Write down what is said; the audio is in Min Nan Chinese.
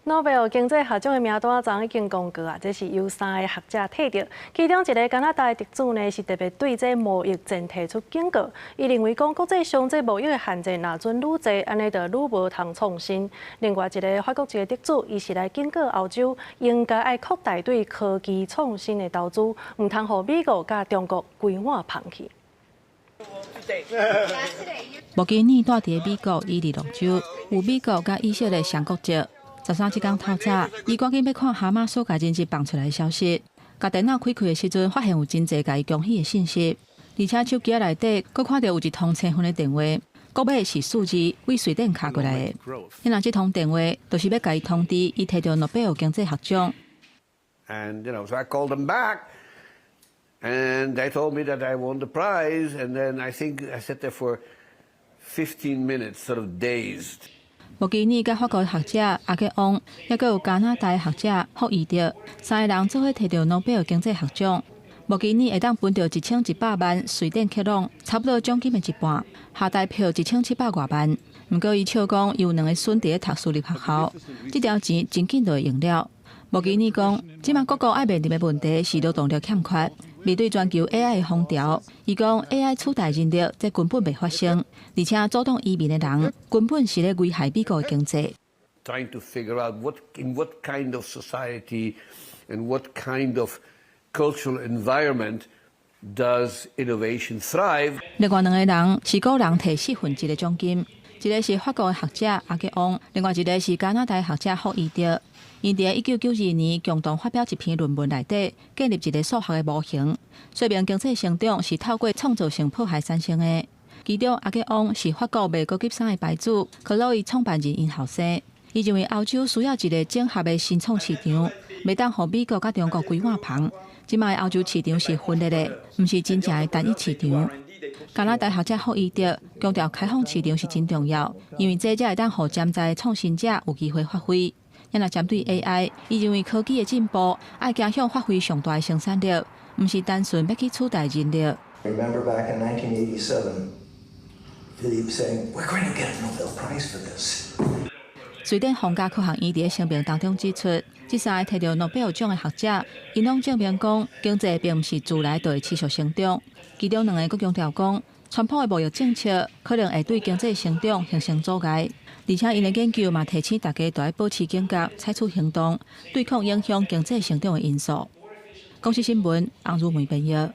諾貝爾經濟學獎的名單昨已經公告啊，這是由三个學者提著，其中一个加拿大的得主呢，是特別對這貿易戰提出警告。伊認為講國際上這貿易的限制若準愈濟，按呢就愈無通創新。另外一个法國籍的得主，伊是來警告歐洲應該愛擴大對科技創新的投資，毋通予美國佮中國規碗捧去。莫基爾蹛佇美國伊利諾州，有美國佮以色列雙國籍。13這工透早，伊趕緊欲看哈馬斯共人質放出來的消息。共電腦開開的時陣，發現有真濟共伊恭喜的信息，而且手機內底閣看著有一通千分的電話，閣尾是數字對瑞典敲過來的。顯然這通電話就是欲共伊通知，伊提著諾貝爾經濟學獎。 And so I called them back, and they told me that I won the prize. And then I think I sat there for 15 minutes, sort of dazed. 莫基爾佮法國學者阿格翁，抑閣有加拿大學者霍伊德，三個人做伙提著諾貝爾經濟學獎。莫基爾會當分著1100萬瑞典克朗，差不多獎金的一半，下台票1700外萬。毋過伊笑講，伊有兩个孫佇咧讀私立學校，這條錢真緊就會用了。莫基爾講，這馬各國愛面臨的問題是勞動力欠缺。面對全球 AI 的風潮，伊講 AI 取代人力，這根本袂發生，而且阻擋移民的人根本是咧危害美國的經濟。 Trying to figure out in what kind of society and what kind of cultural environment does innovation thrive。另外兩个人是個人提四分之一的獎金，一个是法國的學者阿格翁，另外一个是加拿大學者霍伊德。𪜶佇1992年共同發表一篇論文內底，建立一个數學的模型，說明經濟成長是透過創造性破壞產生的。其中阿格翁是法國賣高級衫的牌子克洛伊創辦人𪜶後生。伊認為歐洲需要一个整合的新創市場，袂當予美國佮中國規碗捧。這擺歐洲市場是分裂的，毋是真正的單一市場。加拿大學者霍伊德強調，開放市場是真重要，因為這才會當予潛在創新者有機會發揮。若針對 AI，伊認為科技的進步愛走向發揮上大的生產力，毋是單純欲去取代人力。 Remember back in 1987, Philippe saying, "We're going to get a Nobel Prize for this." 瑞典皇家科學院佇聲明當中指出，這三个提著諾貝爾獎的學者，𪜶攏證明講經濟並毋是自來就會持續成長。其中兩个閣強調講，川普的貿易政策可能會對經濟成長形成阻礙，而且𪜶的研究嘛提醒大家都愛保持警覺，採取行動，對抗影響經濟成長的因素。公視新聞，洪如梅編譯。